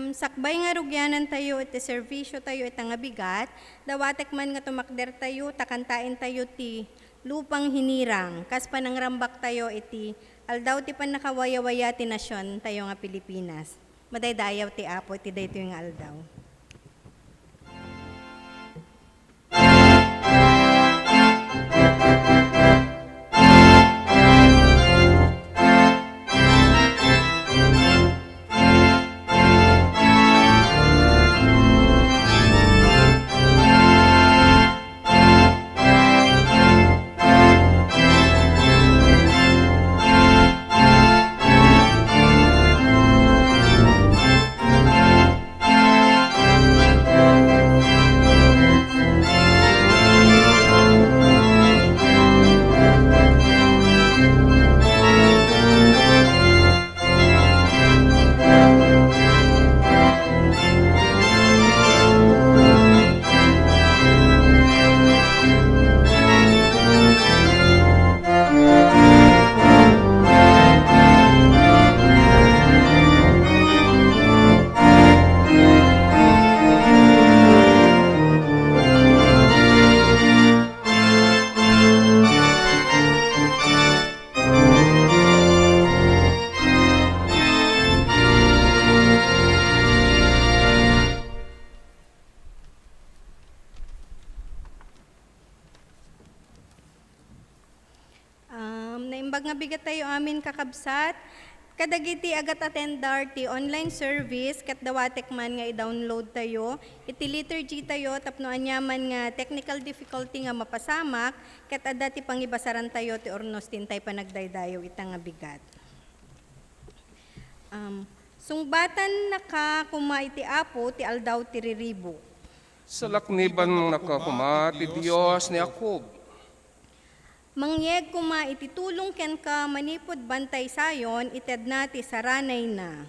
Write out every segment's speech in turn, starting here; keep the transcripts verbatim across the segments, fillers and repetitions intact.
Sakbay nga rugianantayo iti serbisiotayo ita nga bigat, dawatek man nga tumakdertayo ta kantaentayo ti Lupang Hinirang, kas panangrambaktayo iti Aldaw ti Pannakawayawaya ti Nasiontayo nga Pilipinas. Madaydayaw ti Apo iti daytoy nga aldaw. Um, naimbag nga bigat tayo amin, kakabsat. Kadagiti agat-attendar ti online service, ket dawatek man nga i-download tayo iti liturgy tayo tapno aniaman nga technical difficulty nga mapasamak, ket adda ti pangibasaran tayo ti urnos ti intay panagdaydayaw ita nga bigat. Um, sungbatannaka koma iti Apo ti aldaw ti riribuk. Salaknibannaka koma ti Dios ni Jacob. Mangyeg koma iti tulong kenka manipud Bantay Sion, itedna ti saranayna.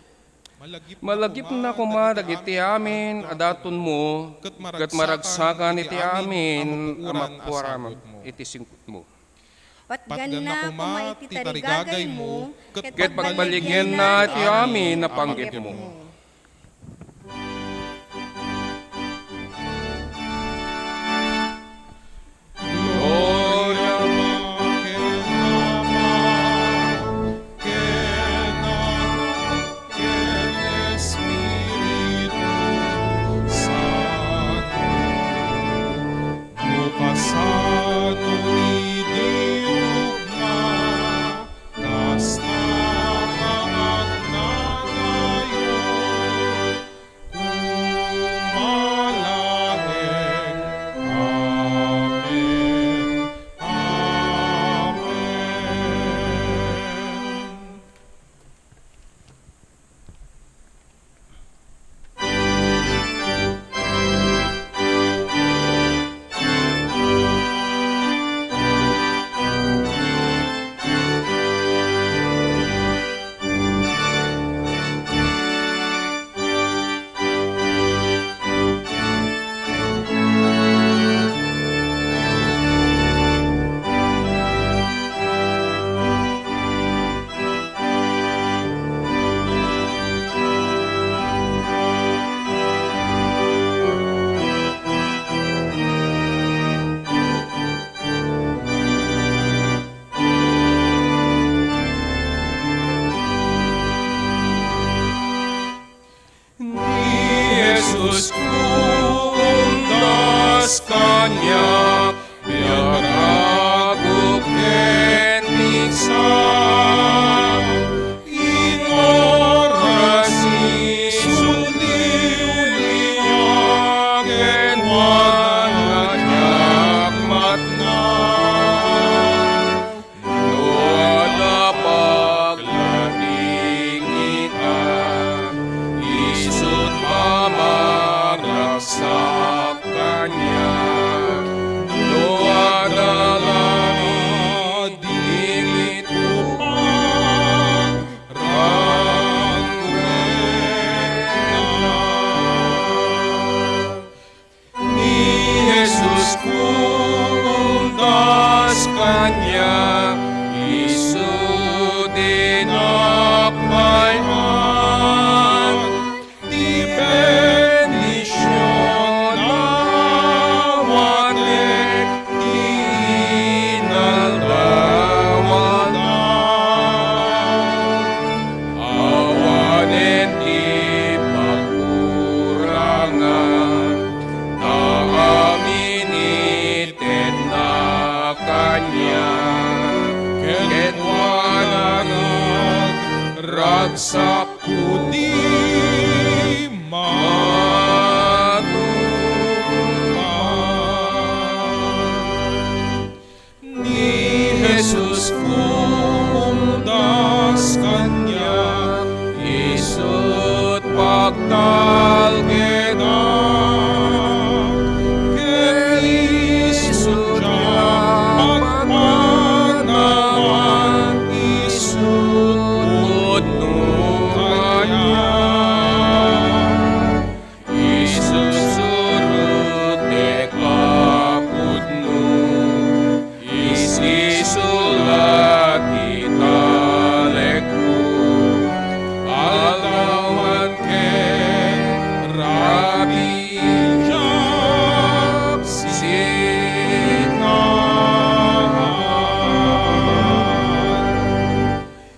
Malagipna koma dagiti amin a datonmo, ket maragsakan iti amin a mapuoran iti singpetmo. Patganna koma iti tarigagaymo, ket pagbaligenna iti amin a panggepmo. Gloria ken Ama, ken Anak, ken Espiritu Santo. No kasano idi rugna, kasta nga agnanayon, koma laeng. Amen. Amen. Ni Jesus umdas kaniak, biag rago ken miksa. Inoras isu ti uliak ken wananiak matnag. No adda pagladingitan, isut' mamaragsak kaniak. No adda ladingit, upangrangrenna. Ni Jesus umdas kaniak, isu ti napay-an ti Kenkuana ngarud, ragsakko ti manungpal. Ni Jesus kumdas kaniak, isu't pagtalgedak, ket isu't diak pagpanawan, isu't pudno kaniak. Isusurotek a pudno, isisulat ti talekko, aldaw man ken rabii diak sinnaangan.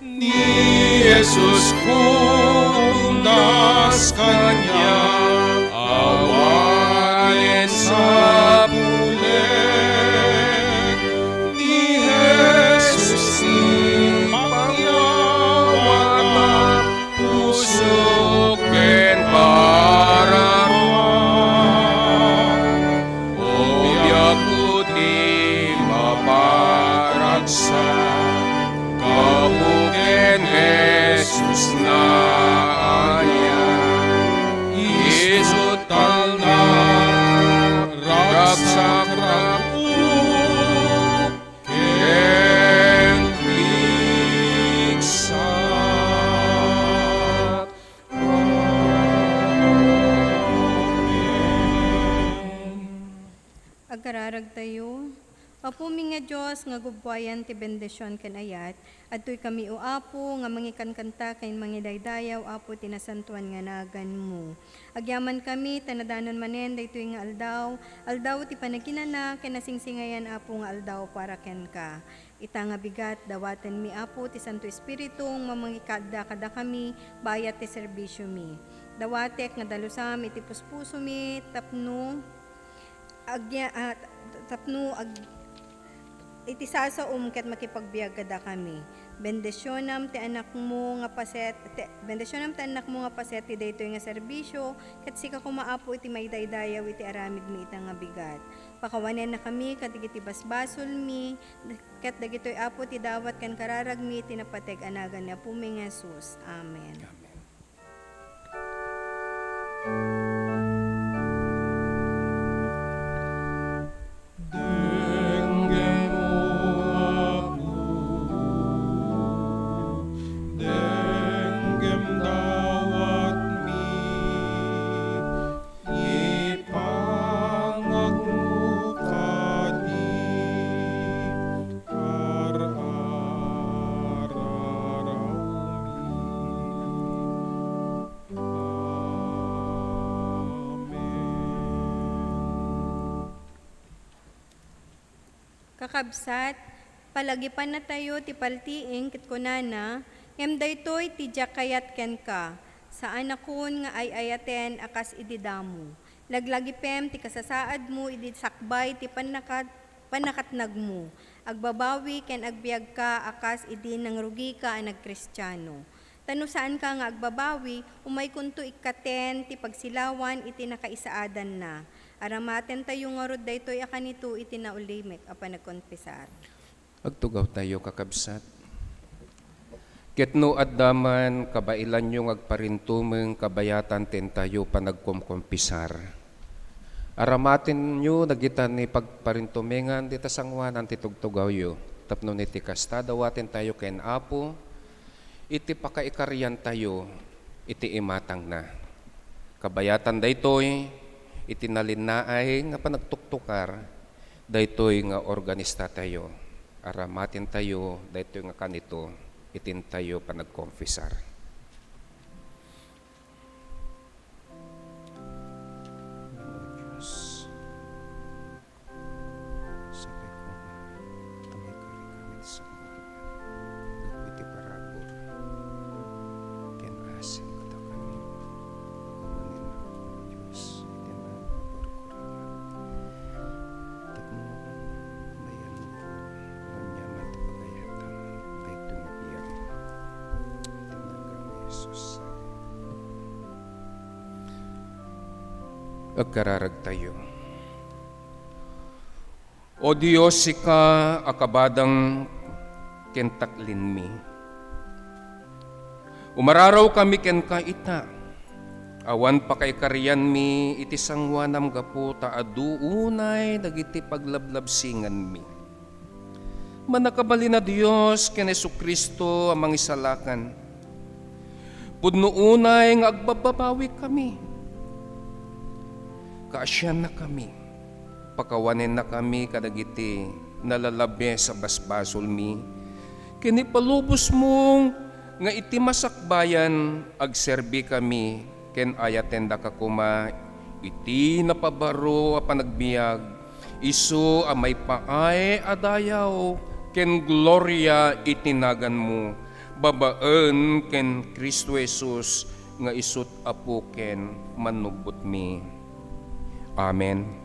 Ni Jesus kumdas kaniak, awanen sapulek. Ni Jesus ti pangyawatak, pusok ken paraman. O biagko ti maparagsak, gapu ken Jesus nga anian. Isu't talnak, ragsakrak ken pigsat. Amen. Agararagtayo. Apomi nga Dios nga gubbuayan ti bendision ken ayat, adtoy kami, O Apo, nga mangikankanta ken mangidaydayaw, Apo, ti nasantoan nga naganmo. Agyamankami ta nadanon manen daytoy nga aldaw, aldaw ti panaginana ken nasingsingayan, Apo, nga aldaw para kenka. Ita nga bigat, dawatenmi, Apo, ti Santo Espiritu nga mangikadda kadakami bayat ti serbisiomi. Dawatek nga dalusam iti puspusomi tapno agya-, ah, tapno ag-, iti sasaom ket makipagbiag kadakami. Bendisionam ti anakmo nga paset, ti, bendisionam ti anakmo nga paset ti daytoy nga serbisio, ket sika koma, Apo, iti maidaydayaw iti aramidmi ita nga bigat. Pakawanennakami kadagiti basbasolmi, ket dagitoy, Apo, ti dawat ken kararagmi iti napateg a nagan ni Apomi nga Jesus. Amen. Amen. Denggem, O Apo, denggem dawatmi, ipangagmo kadi ar-ararawmi. Amen. Kakabsat, palagipannatayo ti paltiing ket kunana, ngem daytoy ti diak kayat kenka, saanakon nga ay-ayaten a kas idi damo. Laglagipem ti kasasaadmo idi sakbay ti pannaka-, pannakatnagmo. Agbabawi ken agbiagka a kas idi nangrugika a nagkristiano. Ta no saanka nga agbabawi, umaykonto ikkaten ti pagsilawan iti nakaisaadanna. Aramatentayo ngarud daytoy a kanito iti naulimek a panagkonfesar. Agtugawtayo, kakabsat. Ket no adda man kabailanyo nga agparintumeng, kabayatan ti intayo panagkomkompisar. Aramatenyo dagita ni pagparintumengan dita sangoanan ti tugtugawyo, tapno iti kasta, dawatentayo ken Apo iti pakaikariantayo iti imatangna. Kabayatan daytoy iti nalinnaay nga panagtuktukar daytoy nga organistatayo. Aramatentayo daytoy nga kanito iti intayo panagkonfesar. O Dios, sakay koma, tumaykari kami sa gapu iti parabur ken asem kadakami. Pakawanennak, O Dios, iti naparabur kurina. Tapno mayan-, ngunyaman ti pagayatam. Agkararagtayo. O Dios, sika a kabadang ken taklinmi, umararaw kami kenka ita. Awan pakaikarianmi iti sangoanam gapu ta adu unay dagiti paglablabsinganmi. Mannakabalin a Dios ken Jesu-Cristo a Mangisalakan, pudno unay nga agbabbabawi kami. Kaasianna kami, pakawanenna kami kadagiti nalalabi sa basbasolmi, ken ipalubosmo nga iti masakbayan agserbi kami ken ayatendaka koma iti napabaro a panagbiag, isu a maipaay a dayaw ken gloria iti naganmo, babaen ken Cristo Jesus nga isut' Apo ken Manubbotmi. Amen.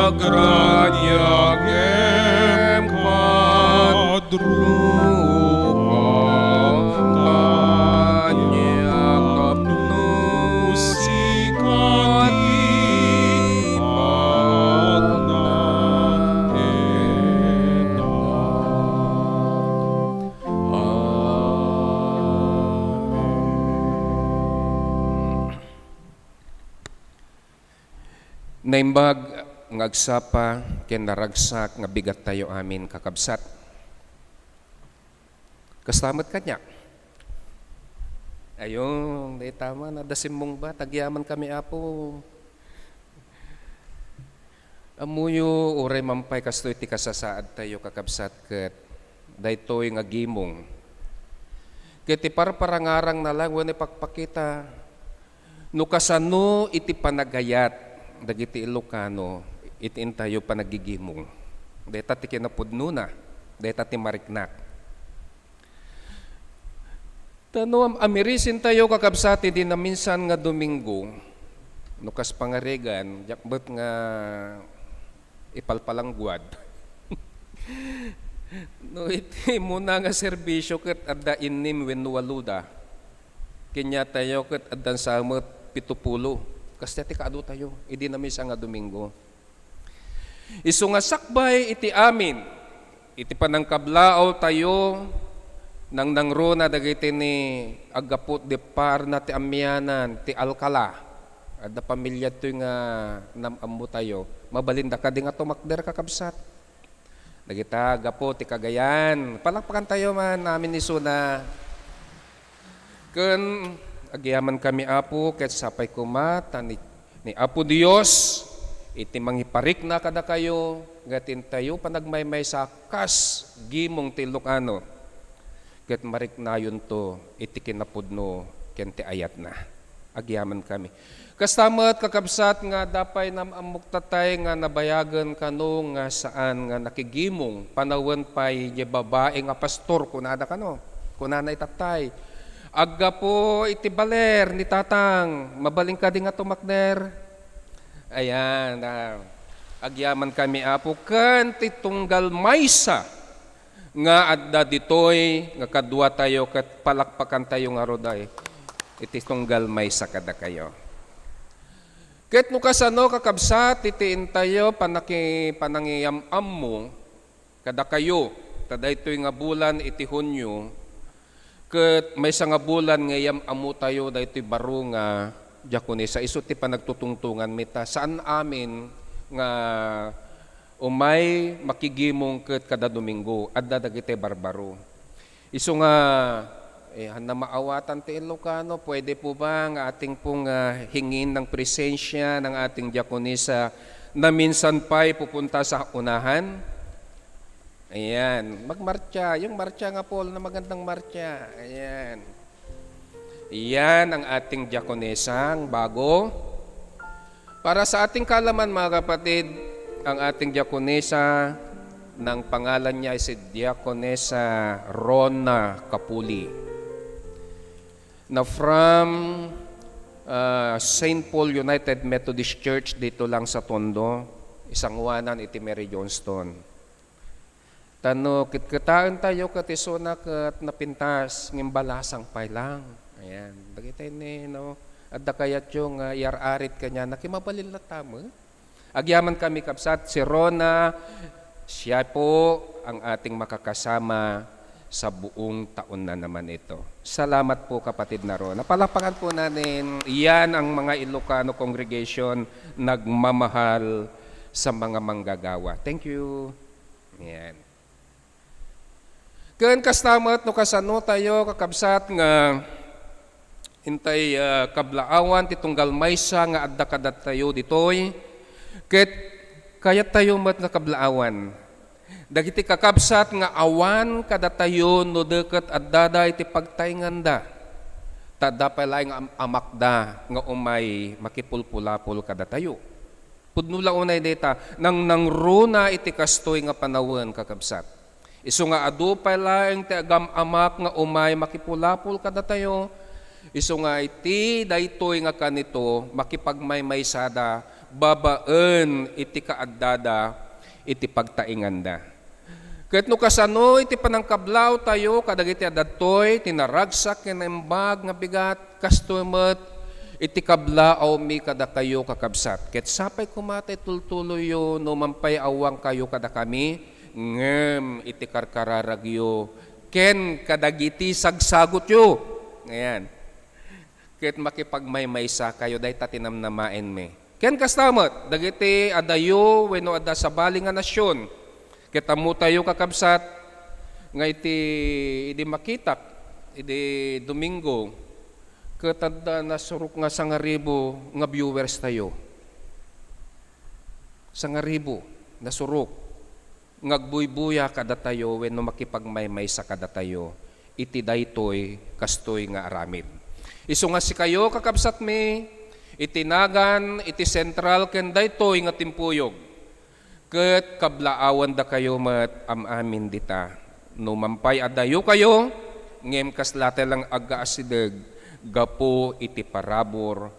Agraniagem kadrupa, kaniak tapno sika ti pagnaedda. Amen. Naimbag nga agsapa ken naragsak nga bigattayo amin, kakabsat. Kasta met kaniak. Ayun, dayta man, adda simmungbat, agyaman kami, Apo. Ammoyo, uray man pay kastoy ti kasasaadtayo, kakabsat, ket daytoy nga gimong. Ket ti parparangarangna laeng wenno ipakpakita, no kasano iti panagayat dagiti Ilocano iti intayo panaggigimong. Dayta ti kinapudnona, dayta ti mariknak. Ta no am-, amirisintayo, kakabsat, idi naminsan nga Domingo, no kas pangarigan, diak met nga ipalpalangguad. No iti immuna nga serbisio ket adda innem wenno waloda, kaniatayo ket addan sa met pito pulo. Kasta ti kaadutayo idi naminsan nga Domingo. Isu nga sakbay iti amin, iti panangkablaawtayo, nangnangruna dagiti ni aggapu ti parna ti Amianan, ti Alcala. Adda pamilia ditoy nga nam-ammotayo. Mabalinda kadi nga tumakder, kakabsat? Dagita gapu ti Cagayan. Palakpakantayo man amin isuna. Ken agyamankami, Apo, ket sapay koma ta ni, ni Apo Dios iti mangiparikna kadakayo, nga ti intayo panagmaymaysa kas gimong ti Ilocano, ket mariknayonto iti kinapudno ken ti ayatna. Agyamankami. Kasta met, kakabsat, nga adda pay nam-ammok tatay nga nabayagen kano nga saan nga nakigimong panawen pay diay babai nga pastor, kunada kano. Kunana itatay, "Aggapu iti baler ni Tatang, mabalin kadi nga tumakder?" Ayan, ah, agyamankami, Apo, ken ti tunggal maysa nga adda ditoy nga kaduatayo ket palakpakantayo ngarud ay iti tunggal maysa kadakayo. Ket no kasano, kakabsat, iti intayo panaki-, panangiyam-ammo kadakayo, ta daytoy nga bulan iti Hunio, ket maysa nga bulan nga iyam-ammotayo daytoy baro nga diakonisa, isu ti panagtutungtonganmi ta saan amin nga umay makigimong ket kada Domingo, adda dagiti barbaro. Isu nga, eh, hanna maawatan ti Ilocano, pwede po ba nga ating pong, ah, hingin ng presensya ng ating diakonisa na minsan pa'y pupunta sa unahan? Ayan. Magmarcha. Yung marcha nga, Paul, na magandang marcha. Ayan. Yan ang ating diakonesang bago. Para sa ating kaalaman, mga kapatid, ang ating diakonesa, nang pangalan niya ay si Diakonesa Rona Capuli, na from, ah, Saint Paul United Methodist Church dito lang sa Tondo, isanguanan iti Mary Johnston. Tano, kitkitaentayo ket isuna ket napintas, ngem balasang pay lang. Ayan. Dagiti ni, no, adda kayatyo nga iyar-arit kaniana, kimabalin latta met. Agyaman kami, kabsat, si Rona, siya po ang ating makakasama sa buong taon na naman ito. Salamat po, kapatid na Rona. Palakpakan po natin. Yan ang mga Ilocano congregation nagmamahal sa mga manggagawa. Thank you. Yan. Ken kasta met no kasano tayo, kakabsat, nga intay, ah, kablaawan ti tunggal maysa nga adda kadatayo ditoy, ket kayat tayo met nga kablaawan dagiti kakabsat nga awan kadatayo no deket addada iti pagtainganda, ta adda pay laeng am-, amakda nga umay makipulpulapol kadatayo. Pudno la unay dayta, nangnangruna iti kastoy nga panawen, kakabsat. Isu nga adu pay laeng ti agam-amak nga umay makipulapol kadatayo, isu nga iti daytoy nga kanito, makipagmaymaysada babaen iti kaaddada iti pagtainganda. Ket no kasano iti panangkablaawtayo kadagiti adda ditoy ti naragsak ken naimbag nga bigat, kastoy met iti kablaawmi kadakayo, kakabsat. Ket sapay koma ta itultuloyyo no mampay awankayo kadakami, ngem iti karkararagyo ken kadagiti sagsagutyo. Ayan. Ket makipagmaymaysakayo, dayta ti namnamaenmi. Ken kasta met, dagiti adayo wenno adda sabali nga nasion. Ket ammotayo, kakabsat, nga iti, idi makitak, idi Domingo, ket adda nasurok nga sangaribu nga viewers tayo. Sangaribu, nasurok. Nga agbuybuya kadatayo wenno makipagmaymaysa kadatayo iti daytoy kastoy nga aramid. Isu nga sikayo, kakabsatmi, iti nagan iti sentral ken daytoy nga timpuyog, ket kablaawandakayo met am-amin dita. No mampay adayokayo, ngem kasla ti lang agkaasideg gapu iti parabur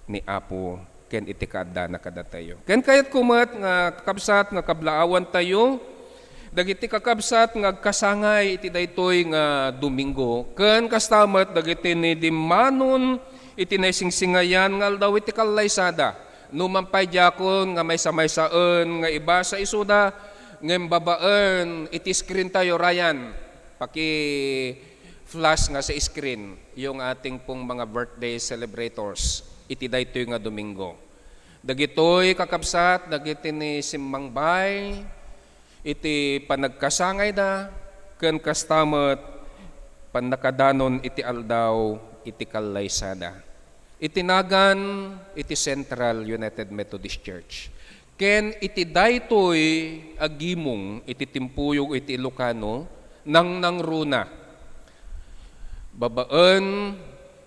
ni Apo ken iti kaaddana kadatayo. Ken kayatko met nga kakabsat nga kablaawantayo dagiti kakabsat nga agkasangay iti daytoy nga Domingo, ken kasta met dagiti ni dimmanon iti naisingsingayan nga aldaw iti kallaysada. No mampay diakon nga maysa-maysaen nga ibasa isuda, ngem babaen iti screen tayo, Ryan. Paki-flash nga sa screen yung ating pong mga birthday celebrators iti daytoy nga Domingo. Dagitoy, kakabsat, dagiti ni simmangbay iti panagkasangayda, ken kasta met pannakadanon iti aldaw iti kallaysada. Iti nagan iti Central United Methodist Church. Ken iti daytoy a gimong iti timpuyog iti Ilocano, nangnangruna. Babaen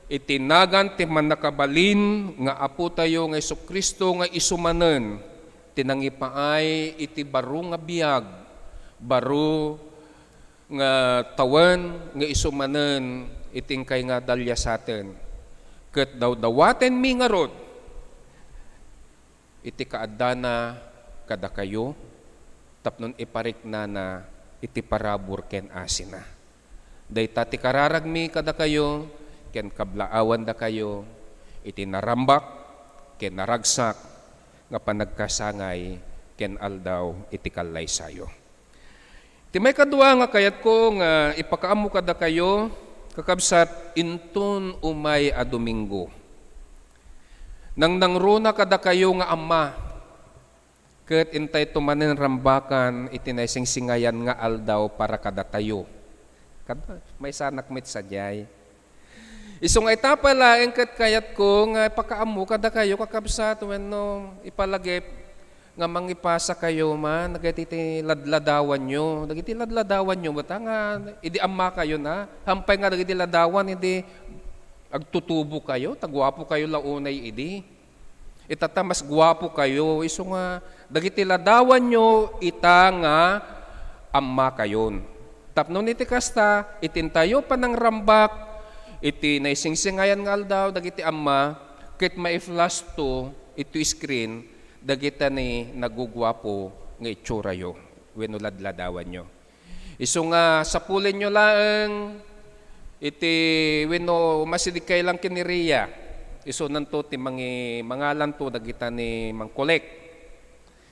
iti nagan ti Mannakabalin nga Apotayo nga Jesu-Cristo nga isu manen ti nangipaay iti baro nga biag, baro nga tawen nga isu manen iti inkay nga daliasaten. Ket dawdawatenmi ngarud iti kaaddana kadakayo tapno ipariknana iti parabur ken asina. Dayta ti kararagmi kadakayo ken kablaawandakayo iti narambak ken naragsak nga panagkasangay ken aldaw iti kallaysayo. Ti maikadua nga kayatko nga ipakaammo kadakayo, kakabsat, inton umay a Domingo, nangnangruna kadakayo nga amma, ket intayto manen rambakan iti naisingsingayan nga aldaw para kadatayo. Kad-, maysanak met sadiay. Isu nga ita pay laeng ket kayatko nga ipakaammo kadakayo, kakabsat, wenno ipalagip nga mangipasakayo man dagiti ti ladladawanyo. Dagiti ladladawanyo met nga idi ammakayona, hampay nga dagiti ladawan idi agtutubokayo, ta guapokayo la unay idi. Ita ta mas guapo kayo, isu nga dagiti ladawanyo ita nga ammakayon. Tapno iti kasta, itintayo panangrambak iti naisingsingayan nga aldaw, dagiti amma, ket mai-flash to iti screen dagita ni naguguapo nga itsorayo wenno ladladawanyo. Isu nga sapulenyo laeng iti wenno masidigkay lang ken ni Ria. Isunanto ti mangi-, mangalanto dagita ni mangkolek,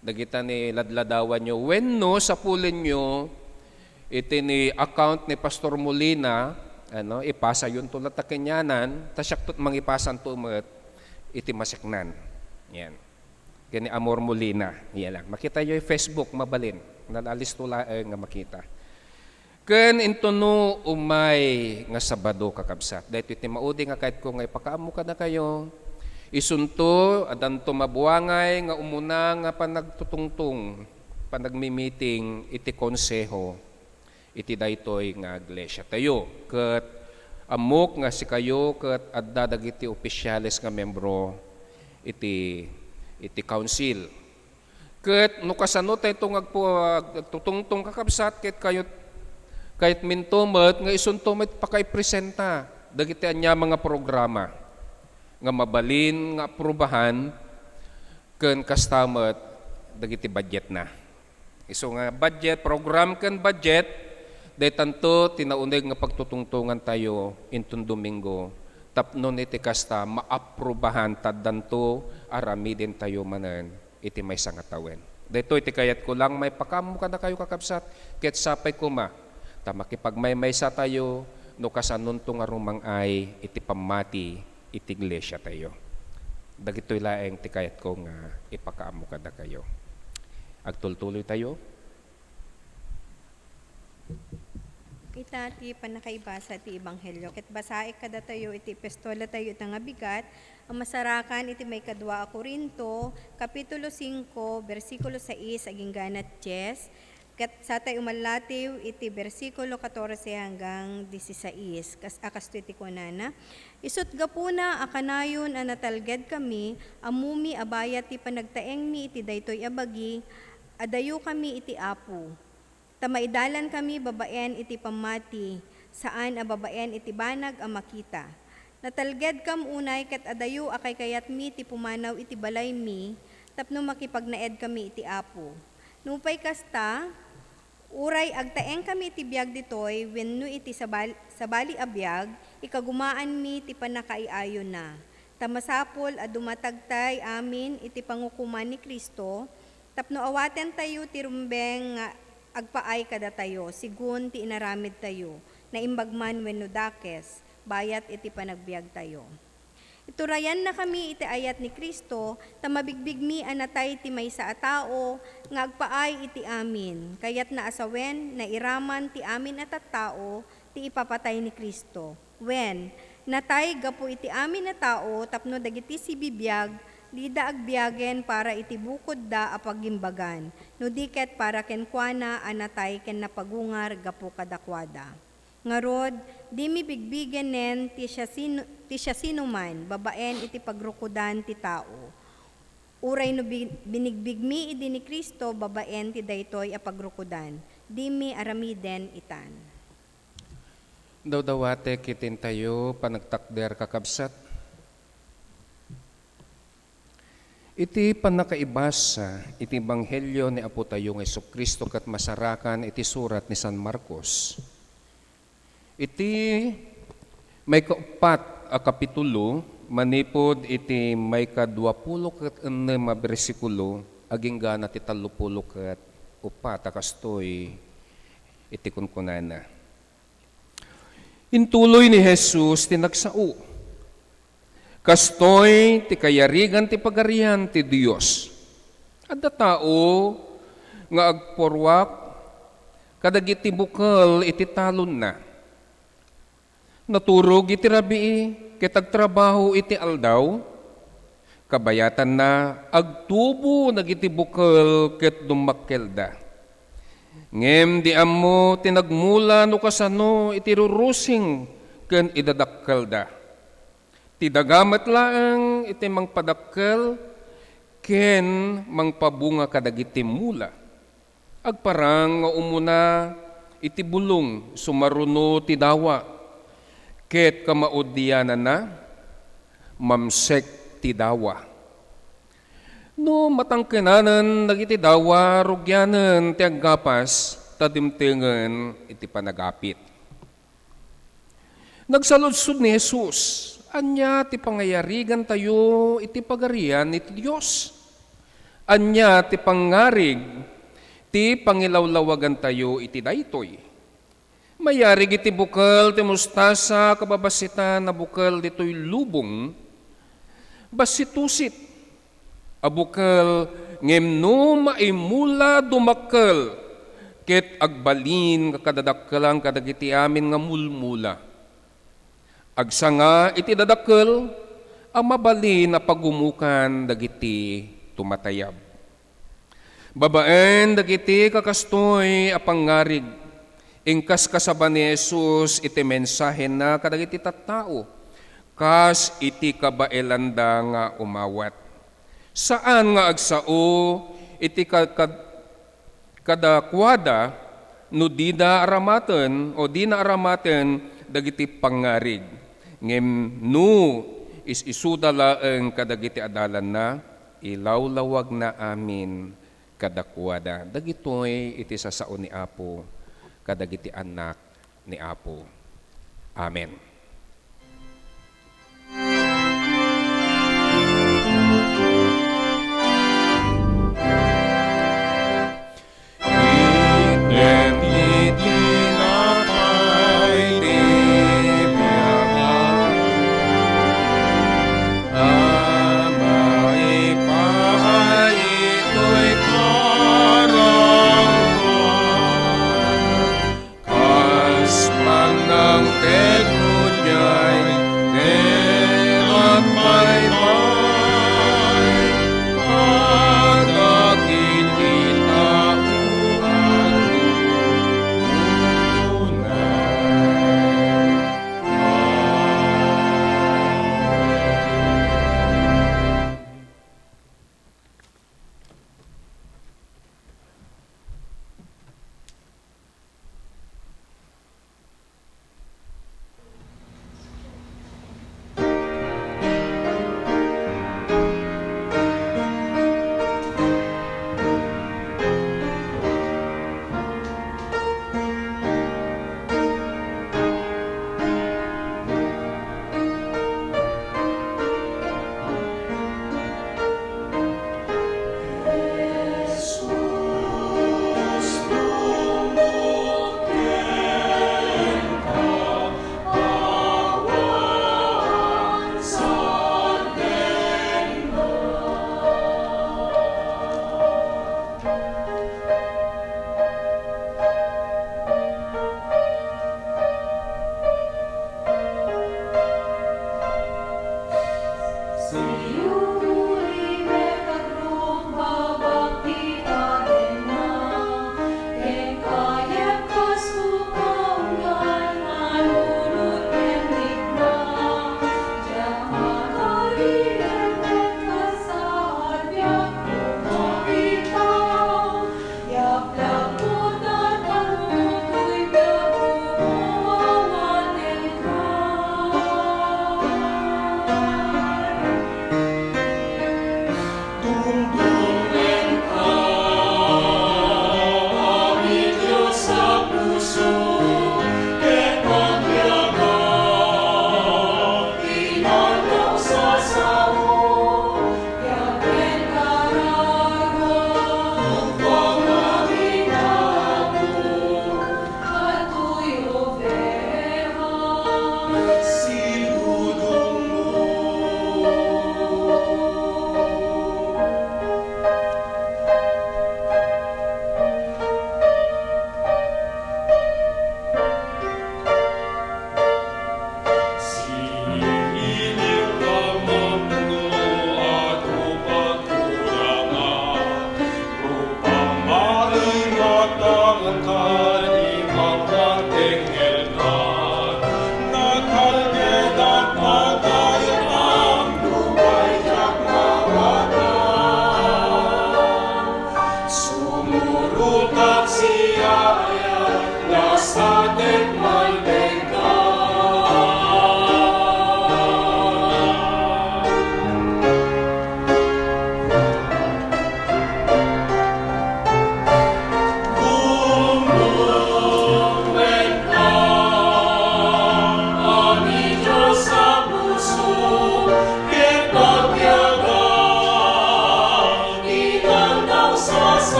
dagita ni ladladawanyo wenno sapulenyo iti ni account ni Pastor Molina, ano, ipasayonto latta kenyanan, ta siakto mangipasanto met iti maseknan. Yan. Ken ni Amor Molina. Iya lang. Makita yo Facebook, mabalin. Nalalisto laeng nga makita. Ken intono umay nga Sabado, kakabsat. Daytoy ti maudi nga kayatko nga ipakaammo kadakayo. Isunto, addanto mabuangay nga umuna nga panagtutungtong, panagmimiting iti konseho iti daytoy nga iglesia tayo. Ket ammok nga sikayo ket adda dagiti opisyales nga membro iti, iti council. Ket no kasano tayo nga agpu-, agtutungtong, kakabsat, ket kayat, kayatminto met nga isunto met pakaipresenta dagiti aniaman nga programa nga mabalin nga aprubahan ken kasta met dagiti budgetna. Isu nga budget, program ken budget, daytanto ti nauneg nga pagtutungtongan tayo inton Domingo, tapno iti kasta maaprubahan ta addanto aramiden tayo manen iti maysa nga tawen. Daytoy ti kayatko lang maipakaammo kadakayo, kakabsat, ket sapay koma ta makipagmaymaysa tayo no kasanonto nga rumang-ay iti pammati iti iglesia tayo. Dagitoy laeng ti kayatko nga ipakaammo kadakayo. Agtultuloy tayo. Ita ti pannakaibasa ti Ebanghelio. Ket basaek kadatayo iti epistola tayo ita nga bigat a masarakan iti maikadua a Corinto, Kapitulo singko, bersikulo sais agingga na dies, ket satay umallatiw iti bersikulo katorse hanggang disisais. Kas-, a kastoy ti kunana, Isut' gapuna a kanayon a natalgedkami, ammomi a bayat ti panagtaengmi iti daytoy a bagi, adayokami iti Apo. Ta maidalankami babaen iti pammati, saan a babaen iti banag a makita. Natalgedkam unay ket adayo a kaykayatmi ti pumanaw iti balaymi tapno makipagnaedkami iti Apo. Nupay kasta, uray agtaengkami iti biag ditoy wenno iti sabal-, sabali a biag, ikagumaanmi ti pannakaiayona. Ta masapul a dumatagtay amin iti pangukoman ni Cristo, tapno awatentayo ti rumbeng nga agpaay kadatayo, segun ti inaramidtayo, naimbag man wenno dakes, bayat iti panagbiagtayo. Iturayannakami iti ayat ni Cristo, ta mabigbigmi a natay ti maysa a tao nga agpaay iti amin. Kayatna a sawen, nairaman ti amin a tattao ti ipapatay ni Cristo. Wen, natay gapu iti amin a tao tapno dagiti sibibiag, dida agbiagen para iti bukodda a pagimbagan, no di ket para kenkuana a natay ken napagungar gapu kadakuada. Ngarud, dimi bigbigenen ti siasino-, ti siasinoman babaen iti pagrukodan ti tao. Uray no bi-, binigbigmi idi ni Cristo babaen ti daytoy a pagrukodan, dimi aramiden itan. Dawdawatek iti intayo panagtakder, kakabsat. Iti pannakaibasa iti Ebanghelio ni Apo tayo nga Jesu-Cristo ket masarakan iti surat ni San Marcos. Iti maikauppat a kapitulo, manipud iti maikaduapulo ket ennem a bersikulo, aginggana ti tallopulo ket uppat a kastoy iti kunkunana. Intuloy ni Jesus ti nagsao. Kastoy ti kayarigan ti Pagarian ti Dios. Adda tao nga agpurruak kadagiti bukel iti talonna. Naturog iti rabii ket agtrabaho iti aldaw. Kabayatanna, agtubo dagiti bukel ket dummakkelda. Ngem di ammo ti nagmula no kasano iti rurusing ken idadakkelda. Ti daga met laeng iti mangpadakkel, ken mangpabunga kadagiti mula. Agparang nga umuna iti bulong sumaruno ti dawa, ket kamaudiananna, mamsek ti dawa. No matangkenanen dagiti dawa, rugianen ti aggapas ta dimtengen iti panagapit. Nagsaludsod ni Jesus, "Ania ti pangayarigantayo iti Pagarian iti Dios? Ania ti pangngarig ti pangilawlawagantayo iti daytoy? Mayarig iti bukel ti mustasa a kababasitan a bukel ditoy lubong, bassitusit a bukel, ngem no maimula, dumakkel, ket agbalin nga kadadakkelan kadagiti amin nga mulmula. Agsanga iti dadakkel a mabalin a pagumokan dagiti tumatayab." Babaen dagiti kakastoy a pangngarig, inkaskasaba ni Jesus iti mensahenna kadagiti tattao kas iti kabaelanda nga umawat. Saan nga agsao iti ka-, kad-, kadakuada no dida aramaten o dina aramaten dagiti pangngarig. Ngem no is-isuda laeng kadagiti adalanna, ilawlawagna amin kadakuada. Dagitoy iti sasao ni Apo kadagiti annak ni Apo. Amen. Itdem ti tinapay ti biag a maipaay itoy kararua. Kas panangted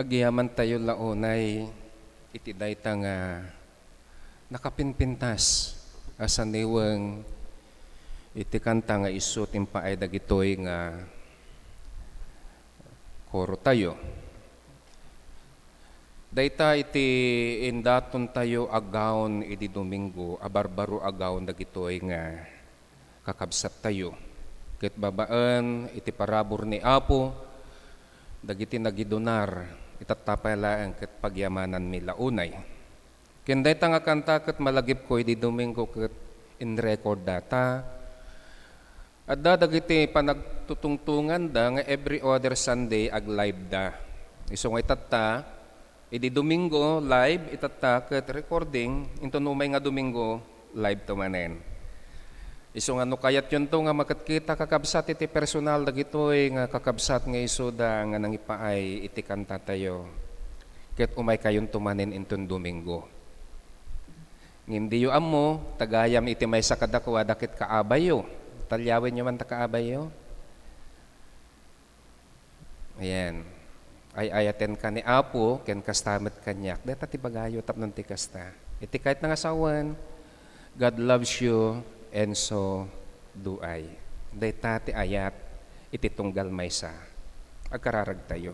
Agyamantayo la unay iti dayta nga nakapinpintas a saniweng iti kanta nga isu ti impaay dagitoy nga korotayo. Dayta iti indatontayo agawn idi Domingo a barbaro agawn dagitoy nga kakabsattayo. Ket babaen iti parabur ni Apo, dagiti nagidunar, itatta pay laeng ket pagyamananmi la unay. Ken dayta nga kanta ket malagipko idi Domingo ket in-record data. Adda dagiti panagtutungtonganda nga every other Sunday ag-live da. Isu nga itatta, idi Domingo, live, itatta ket recording, inton umay nga Domingo, live to manen. Isu nga no kayatyonto nga makitkita, kakabsat, iti personal dagitoy nga kakabsat nga isuda nga nangipaay iti kantatayo, ket umaykayonto manen inton Domingo. Ngem diyo ammo, ta gayam iti maysa kadakuada ket kaabayyo. Talyawenyo man ta kaabayyo. Ayan. Ay-ayatenka ni Apo, ken kasta met kaniak. Dayta ti bagayo tapno ti kasta. Iti kayatna nga sawen, God loves you, and so do I. Dayta ti ayat iti tunggal maysa. Agkararagtayo.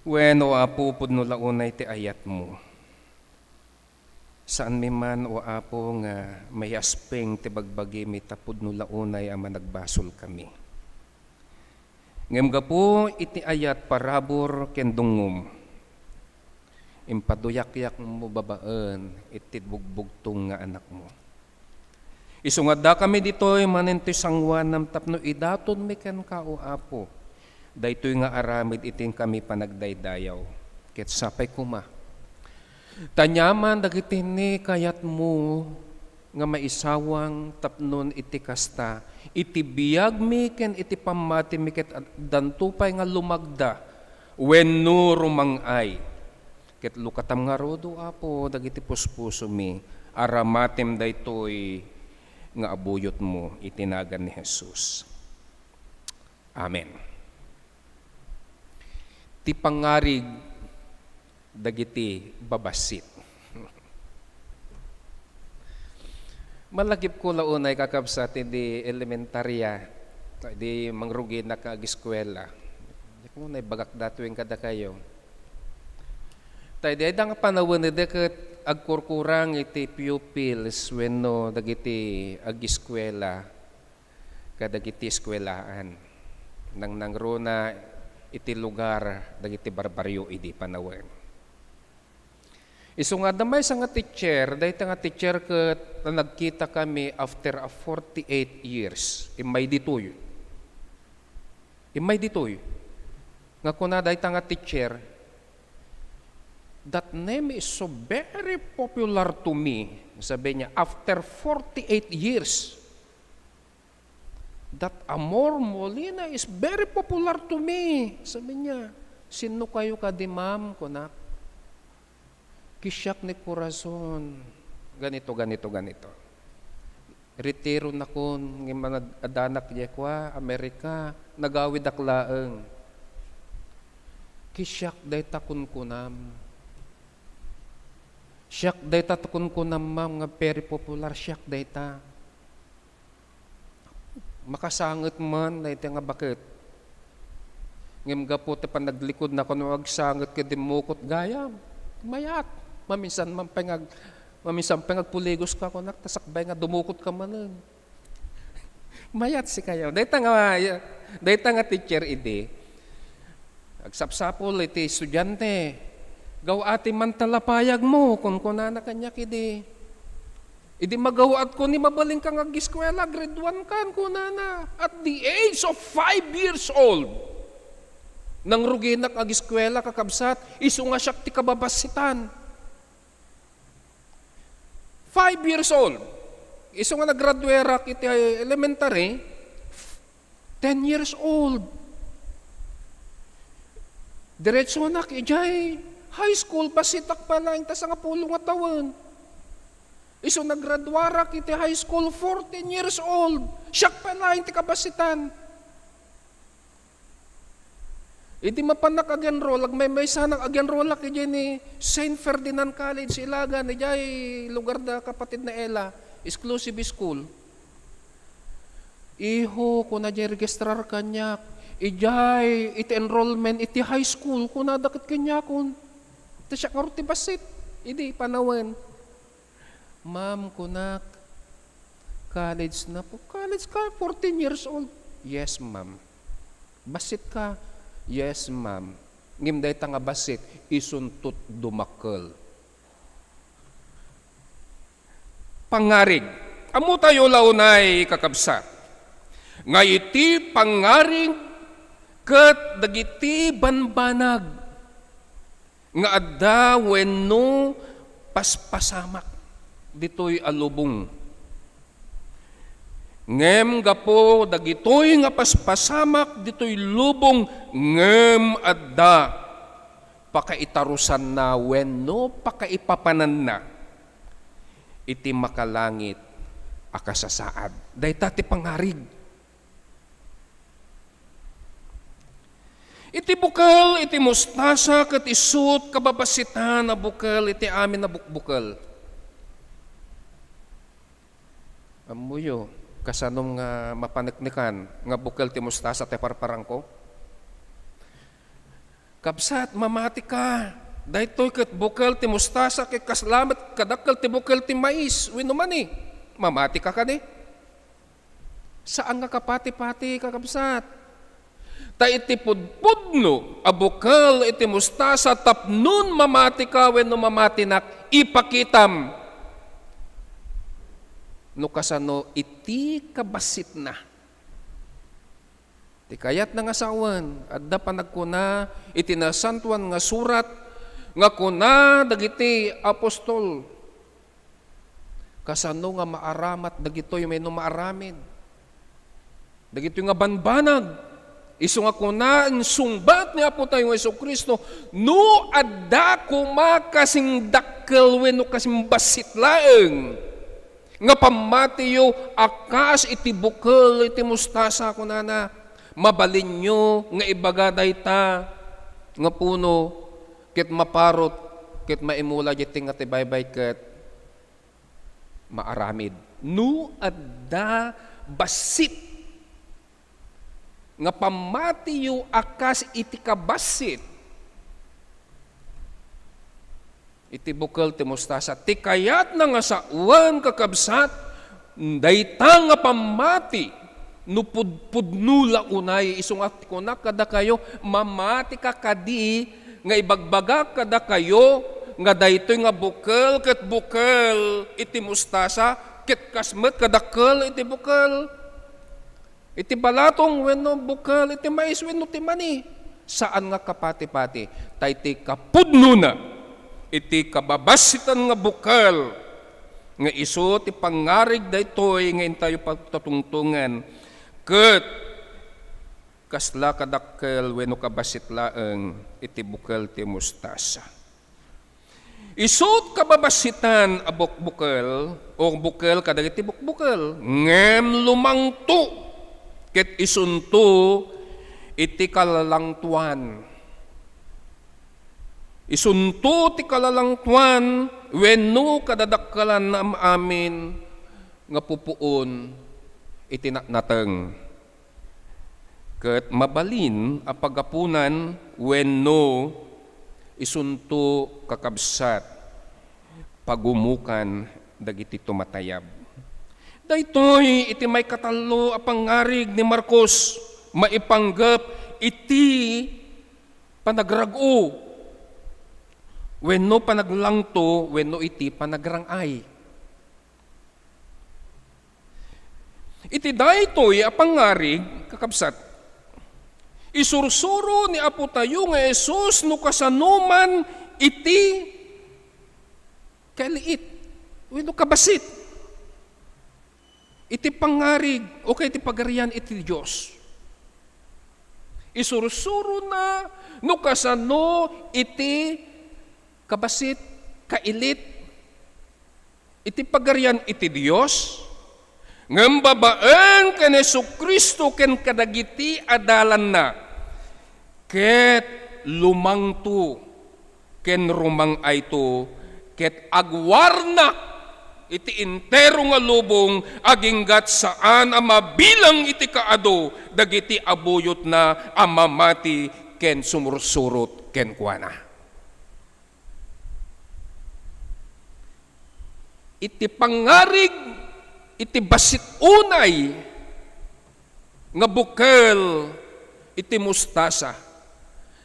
Wen, O Apo, pudno la unay ti ayatmo. Saanmi man, O Apo, nga maiasping ti bagbagimi ta pudno la unay a managbasolkami. Ngem gapu iti ayat, parabur ken dungngom, impaduyakyakmo babaen iti bugbugtong nga anakmo. Isu nga addakami ditoy manen ti sangoanam tapno idatonmi kenka, O Apo, daytoy nga aramid iti inkami panagdaydayaw. Ket sapay koma ta aniaman dagiti ni kayatmo nga maisawang tapnon iti kasta, iti biagmi ken iti pammatimi ket addanto pay nga lumagda wenno rumang-ay. Ket lukatam ngarud, O Apo, dagiti puspusomi, aramatem daytoy nga abuyotmo iti nagan ni Jesus. Amen. Ti pangngarig dagiti babassit. Malagipko la unay, kakabsat, idi elementaria, idi mangruginak nga agiskuela. Diak unay bagak datoyen kadakayo. Ta idi ayda nga panawen idi ket agkurkurang iti pupils wenno dagiti agiskuela kadagiti eskuelaan. Nangnangruna iti lugar dagiti barbarrio idi panawen. Isu nga adda maysa nga teacher, dayta nga teacher ket nagkitakami after a forty-eight years. Immay ditoy. Immay ditoy. Nga kuna dayta nga teacher, "That name is so very popular to me," sabi niya, "after forty-eight years. That Amor Molina is very popular to me," sabi niya. "Sinno kayo kadi, ma'am?" kunak. "Kisiak ni Corazon." Ganito, ganito, ganito. Retironakon, ngem adanak diay kua, Amerika, nagawidak laeng. "Kisiak dayta kunkunam. Siak dayta ti kunkunam, ma'am, nga very popular, siak dayta." Makasanget man dayta nga baket. Ngem gapu ti panaglikudna, kunak, "Agsanget ket dimmukot gayam." Mayat. Maminsan man pay nga ag-, maminsan pay nga agpuligoska, kunak, ta sakbay nga dumukotka manen. Mayat sikayo. Dayta nga, dayta nga teacher idi, agsapsapul iti estudiante, "Gaw-atim man ta lapayagmo," kunkunana kaniak idi. "Idi magaw-atko ni, mabalinka nga agiskuela, grade one kan," kunana. At the age of five years old, nangruginak agiskuela, kakabsat, isu nga siak ti kababassitan. Five years old. Isu nga nagraduerak iti elementary, ten years old. Diretsonak idiay high school, bassitak pay laeng ta sangapulo nga tawen. Isu nagraduarak iti high school, fourteen years old. Siak pay laeng ti kabassitan. Idi mapanak ag-enroll, agmaymaysanak ag-enrollak idiay ni Saint Ferdinand College, Ilagan, idiay lugar da kapatid na Ella, exclusive school. "Iho," kuna diay registrar kaniak, "idiay iti enrollment iti high school," kuna da ket kaniakon. Ta siak ngarud ti bassit idi panawen. "Ma'am," kunak, "college na po." "College ka? Fourteen years old?" "Yes, ma'am." "Bassit ka?" "Yes, ma'am." Ngem dayta nga bassit, isunto't dumakkel. Pangngarig. Ammotayo la unay, kakabsat, nga iti pangngarig ket dagiti banbanag nga adda wenno paspasamak ditoy a lubong. Ngem gapu dagitoy nga paspasamak ditoy lubong, ngem adda pakaitarusanna wenno pakaipapananna iti makalangit a kasasaad. Dayta ti pangngarig. Iti bukel iti mustasa ket isu't kababassitan a bukel iti amin a bukbukel. Ammoyo, kasanom nga mapaneknekan nga bukel ti mustasa ti parparangko? Kabsat, mamati ka. Daytoy ket bukel ti mustasa, ket kasla met kadakkel ti bukel ti mais wenno mani. Mamati ka kadi? Saan nga kapati-pati, kakabsat. Ta iti pudpudno a bukel iti mustasa tapnon mamati ka wenno mamatinak, ipakitam no kasano iti kabassitna. Ti kayatna nga sawen, adda panagkuna iti Nasantoan nga Surat nga kuna dagiti apostol, kasano nga maaramat dagitoy wenno maaramid dagitoy nga banbanag. Isu nga kuna, insungbat ni Apotayo nga Jesu-Cristo, "No adda koma kasing dakkel wenno kasing bassit laeng nga pammatiyo a kas iti bukel iti mustasa," kunana, "mabalinyo nga ibaga dayta nga puno ket maparot ket maimula ditoy nga ti baybay ket maaramid." No adda bassit nga pammatiyo a kas iti kabassit iti bukel ti mustasa, ti kayatna nga sawen, kakabsat, dayta nga pammati, no pudpudno la unay, isu nga kunak kadakayo, mamati ka kadi nga ibagbagak kadakayo nga daytoy nga bukel ket bukel iti mustasa, ket kas met kadakkel iti bukel iti balatong wenno bukel iti mais wenno ti mani. Saan nga kapati-pati, ta iti kapudnona, iti kababassitan nga bukel, nga isu ti pangngarig daytoy nga intayo pagtatungtongan, ket kasla kadakkel wenno kabassit laeng iti bukel ti mustasa. Isu't kababassitan a bukbukel, o bukel kadagiti bukbukel, ngem lumangto ket isunto iti kalalangtoan. Isunto ti kalalangtoan wenno kadadakkelan am-amin nga pupuon iti natnateng. Ket mabalin a pagapunan wenno isunto, kakabsat, pagumukan dagiti tumatayab. Daytoy iti maikatallo a pangngarig ni Marcos maipanggep iti panagrag-o wenno panaglangto wenno iti panagrang-ay. Iti daytoy a pangngarig, kakabsat, isursuro ni Apotayo nga Jesus no kasano man iti kaliit wenno kabassit iti pangngarig o ket iti pagarian iti Dios. Isursurona no kasano iti kabassit, kailit, iti pagarian iti Dios, ngem babaen ken Jesu-Cristo ken kadagiti adalanna, Ket lumangto ken rumang-ayto, ket agwarnak iti entero nga lubong, aginggat saan a mabilang iti kaadu dagiti abuyotna a mamati ken sumursurot kenkuana. Iti pangngarig iti bassit unay nga bukel iti mustasa,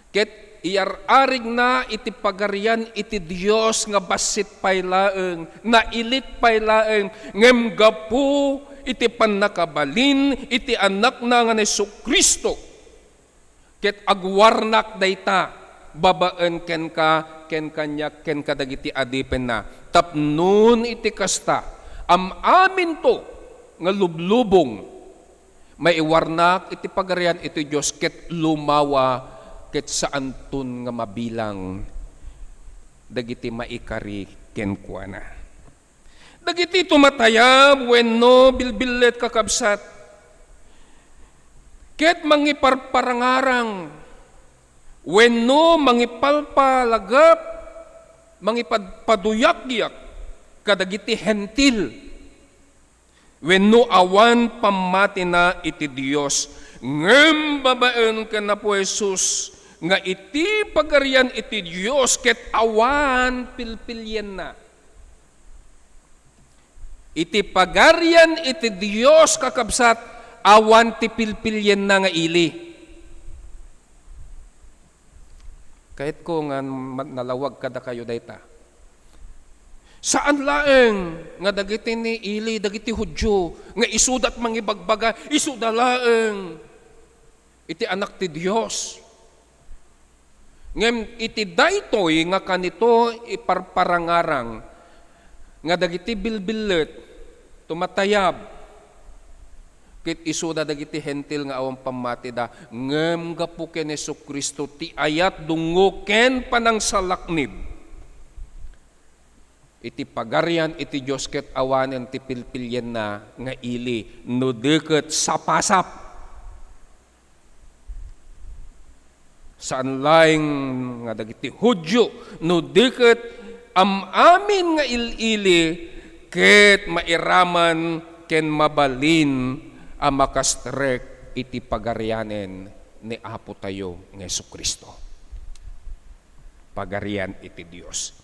ket iyar-arigna iti Pagarian iti Dios nga bassit pay laeng, nailit pay laeng, ngem gapu iti pannakabalin iti Anakna nga ni Jesu-Cristo, ket agwarnak dayta babaen kenka, ken kaniak, ken kadagiti adipenna. Tapnon iti kasta, am-aminto nga lublubong, maiwarnak iti Pagarian iti Dios ket lumawa ket saanton nga mabilang dagiti maikari kenkuana. Dagiti tumatayab wenno bilbillet, kakabsat, ket mangiparparangarang wenno mangipalpalagep, mangipadpaduyakyak kadagiti Hentil wenno awan pammatina iti Dios, ngem babaen ken Apo Jesus nga iti Pagarian iti Dios ket awan pilpilienna. Iti Pagarian iti Dios, kakabsat, awan ti pilpilienna nga ili. Kayatko nga ma-, nalawag kadakayo dayta. Saan laeng nga dagiti ni ili, dagiti Judio, nga isudat mangibagbaga, isuda laeng iti Anak ti Dios. Ngem iti daytoy nga kanito iparparangarang nga dagiti bilbillet, tumatayab, ket isuda dagiti Hentil nga awan pammatida, ngem gapu ken Jesu-Cristo ti ayat, dungngo, ken panangsalaknib. Iti Pagarian iti Dios ket awanen ti pilpilienna nga ili, no di ket sapasap. Saan laeng nga dagiti Judio, no di ket am-amin nga il-ili ket mairaman ken mabalin a makastrek iti Pagarianen ni Apotayo nga Jesu-Cristo. Pagarian iti Dios.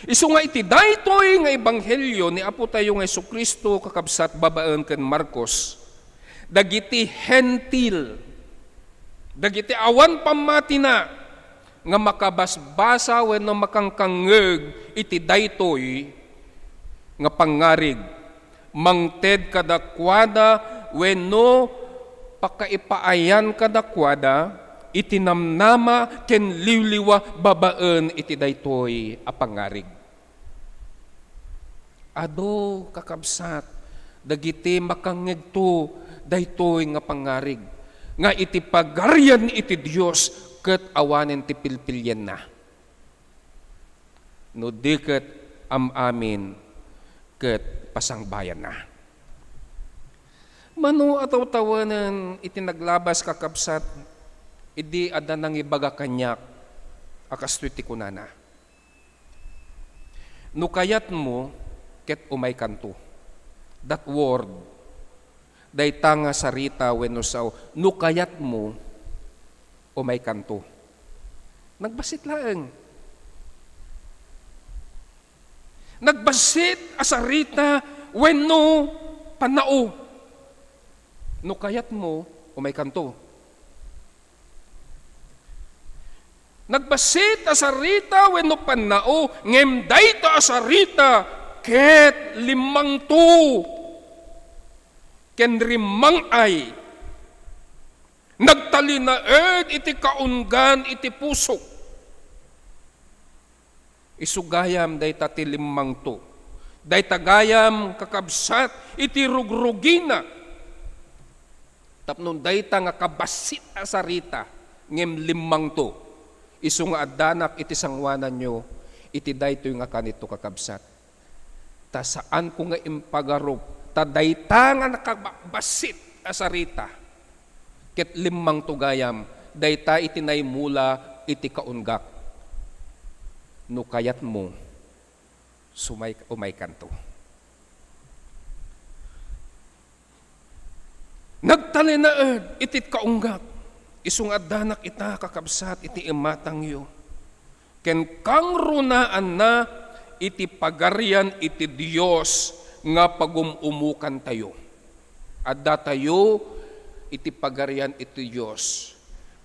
Isu nga iti daytoy nga ebanghelio ni Apotayo nga Jesu-Cristo, kakabsat, babaen ken Marcos, dagiti Hentil, dagiti awan pammatina nga makabasbasa wenno makangkangngeg iti daytoy nga pangngarig, mangted kadakuada wenno pakaipaayan kadakuada iti namnama ken liwliwa babaen iti daytoy a pangngarig. Adu, kakabsat, dagiti makangngegto daytoy nga pangngarig, nga iti Pagarian iti Dios ket awanen ti pilpilienna. No di ket am-amin ket pasangbayanna. Mano a tawtawenen iti naglabas, kakabsat, idi adda nangibaga kaniak a kastoy ti kunana, "No kayatmo, ket umaykanto." That word, dayta nga sarita wenno sao, "No kayatmo, umaykanto." Nagbassit laeng. Nagbassit a sarita wenno pannao. "No kayatmo, umaykanto." Nagbassit a sarita wenno pannao, ngem dayta a sarita ket limmangto ken rimmang-ay. Nagtalinaed iti kaunggan iti pusok. Isu gayam dayta ti limmangto. Dayta gayam, kakabsat, iti rugrugina. Tapno dayta nga kabassit a sarita, ngem limmangto. Isu nga addanak iti sangoananyo, iti daytoy nga kanito, kakabsat. Ta saanko nga impagarup, ta dayta nga nakabassit a sarita, ket limmangto gayam, Dayta iti naimula iti kaunggak. No kayatmo, sumay-, umaykanto. Nagtalinaed iti kaunggak, isu nga addanak ita, kakabsat, iti imatangyo. Ken kangrunaanna iti Pagarian iti Dios nga pagum-umukantayo. Addatayo iti Pagarian iti Dios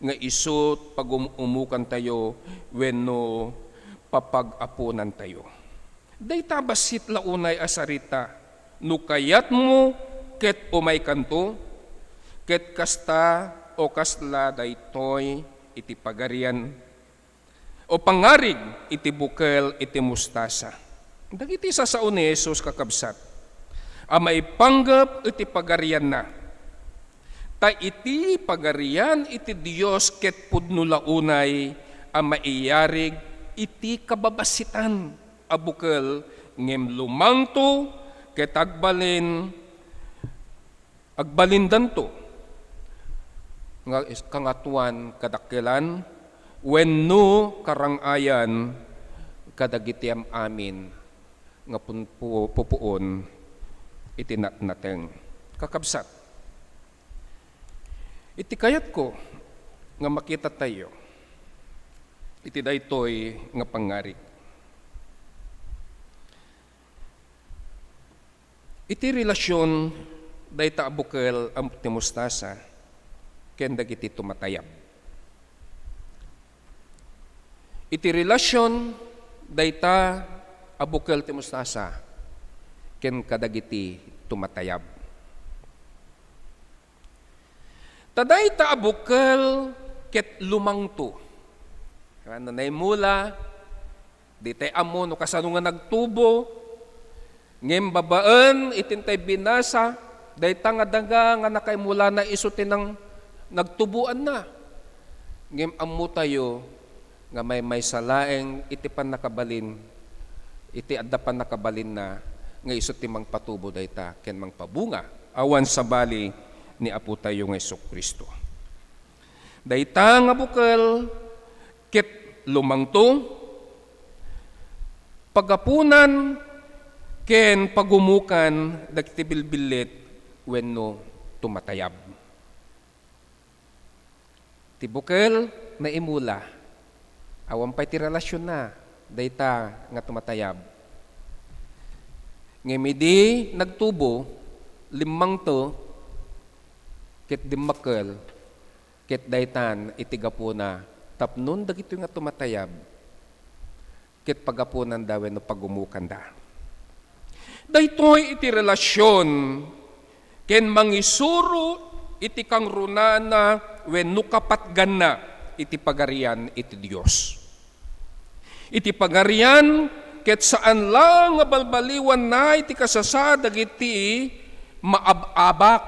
nga isu ti pagum-umukantayo wenno papag-aponantayo. Dayta bassit la unay a sarita, no kayatmo ket umaykanto, ket kasta o kasla daytoy iti Pagarian o pangngarig iti bukel iti mustasa. Dagiti sasao ni Jesus, kakabsat, a maipanggep iti Pagarianna. Ta iti Pagarian iti Dios ket pudno la unay a maiyarig iti kababassitan a bukel, ngem lumangto ket agbalin agbalindanto nga is-, Kangatoan kadakkelan wenno karang-ayan kadagiti am-amin nga pun-, pu-, pupuon iti natnateng. Kakabsat, iti kayatko nga makitatayo iti daytoy nga pangngarig. Iti relasyon dayta a bukel a ti mustasa ken dagiti tumatayab. Iti relasyon dayta a bukel ti mustasa ken kadagiti tumatayab. Ta dayta a bukel ket lumangto. Ano, naimula, ditay ammo no kasano nga nagtubo, ngem babaen iti intay binasa, dayta nga daga nga nakaimulana isu ti nang-, nagtuboanna. Ngem ammotayo nga maymaysa laeng iti pannakabalin, iti adda pannakabalinna nga isu ti mangpatubo dayta ken mangpabunga awan sabali ni Apotayo nga Jesu-Cristo. Dayta nga bukel ket lumangto, pagapunan ken pagumukan dagiti bilbillit wenno tumatayab. Ti bukel naimula. Awan pay ti relasionna dayta nga tumatayab. Ngem idi nagtubo, limmangto, ket dimmakkel, ket daytan iti gapuna tapnon dagitoy nga tumatayab ket pagapunanda wenno pagumukanda. Daytoy iti relasyon ken mangisuro iti kangrunana wenno kapatganna iti Pagarian iti Dios. Iti Pagarian, ket saan la nga balbaliwanna iti kasasaad dagiti maab-abak,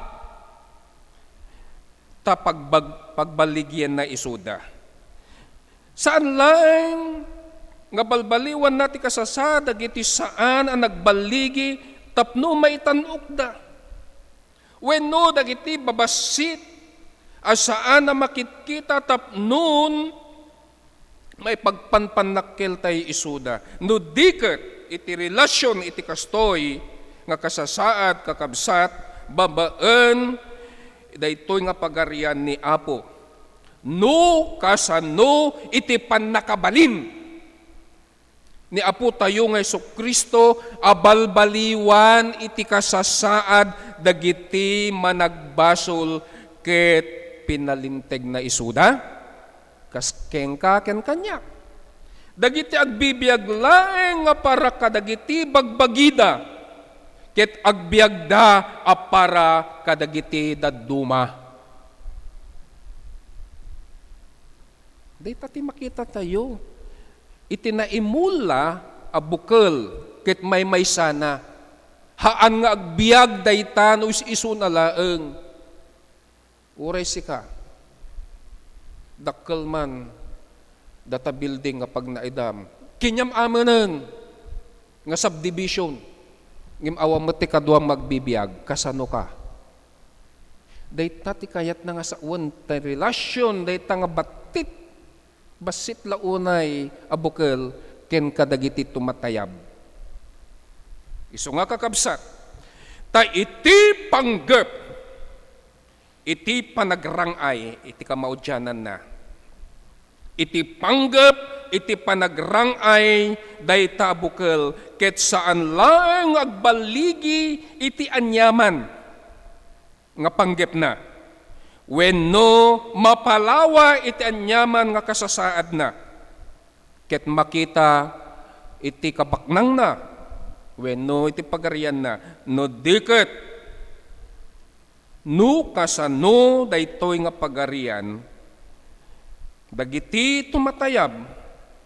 ta pagbag-, pagbaligianna isuda. Saan laeng nga balbaliwanna ti kasasaad dagiti saan a nagballigi tapno maitan-okda wenno dagiti babassit a saan a makitkita tapnon maipagpanpannakkeltayo isuda. No di ket iti relasyon iti kastoy nga kasasaad, kakabsat, babaen daytoy nga Pagarian ni Apo, no kasano iti pannakabalin ni Apotayo nga Jesu-Cristo a balbaliwan iti kasasaad dagiti managbasol ket pinalintegna isuda? Kas kenka ken kaniak. Dagiti agbibiag laeng nga para kadagiti bagbagida, ket agbiagda a para kadagiti dadduma. Dayta ti makitatayo iti naimula a bukel ket maymaysana. Haan nga agbiag dayta no is-isuna laeng. Uray sika, dakkel man data building nga pagnaedam, kinyam-amenen nga subdivision, ngem awan met ti kaduam nga agbibiag, kasano ka? Dayta ti kayatna nga sawen ti relasion dayta nga battit, bassit la unay a bukel ken kadagiti tumatayab. Isu nga, kakabsat, ta iti panggep, iti panagrang-ay iti kamaudiananna, iti panggep iti panagrang-ay dayta a bukel ket saan laeng nga agballigi iti aniaman nga panggepna, wenno mapalawa iti aniaman nga kasasaadna, ket makita iti kabaknangna wenno iti pagarianna, no di ket no kasano daytoy nga pagarian, dagiti tumatayab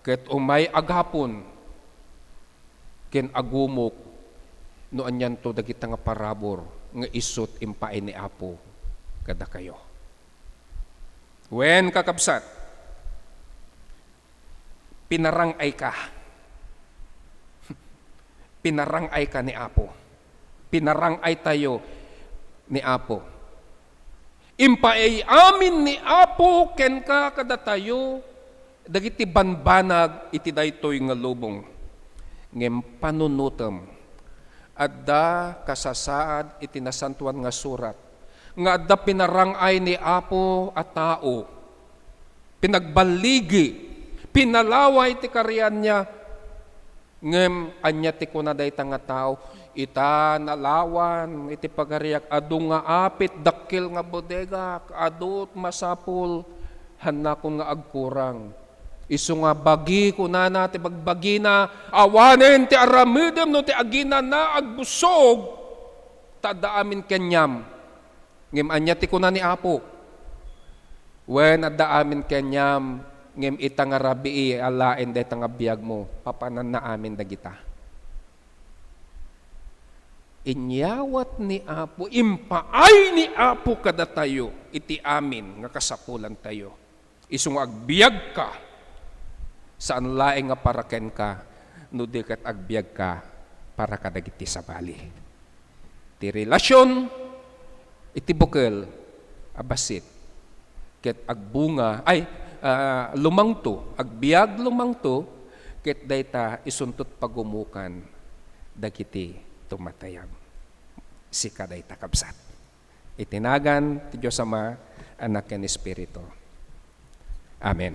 ket umay agapon ken agumok no anianto dagita nga parabur nga isut' impaay ni Apo kadakayo. Wen, kakabsat, pinarang-ayka. Pinarang-ayka ni Apo. Pinarang-aytayo ni Apo. Impaay amin ni Apo kenka kadatayo dagiti banbanag iti daytoy nga lubong. Ngem panunotem, adda kasasaad iti Nasantoan nga Surat nga adda pinarang-ay ni Apo a tao, pinagballigi, pinalawa iti karianna. Ngem ania ti kuna dayta nga tao? Ita, nalawan iti pagariak, adu nga apit, dakkel nga bodega, adu ti masapul, hannakon nga agkurang. Isu nga bagi, kunana ti bagbagina, awanen ti aramidem no ti aginana agbusog, ta adda amin kaniam. Ngem ania ti kuna ni Apo? Wen, adda amin kaniam, ngem ita nga rabii a laen dayta nga biagmo, papananna amin dagita. Inyawat ni Apo, impaay ni Apo kadatayo iti amin nga kasapulantayo. Isu nga agbiagka, saan laeng nga para kenka, no di ket agbiagka para kadagiti sabali. Ti relasion iti bukel a bassit ket agbunga, ay, ah, lumangto, agbiag lumangto, ket dayta isunto ti pagumukan dagiti tumatayab. Sika dayta, kabsat. Iti nagan ti Dios Ama, Anak, ken Espiritu. Amen.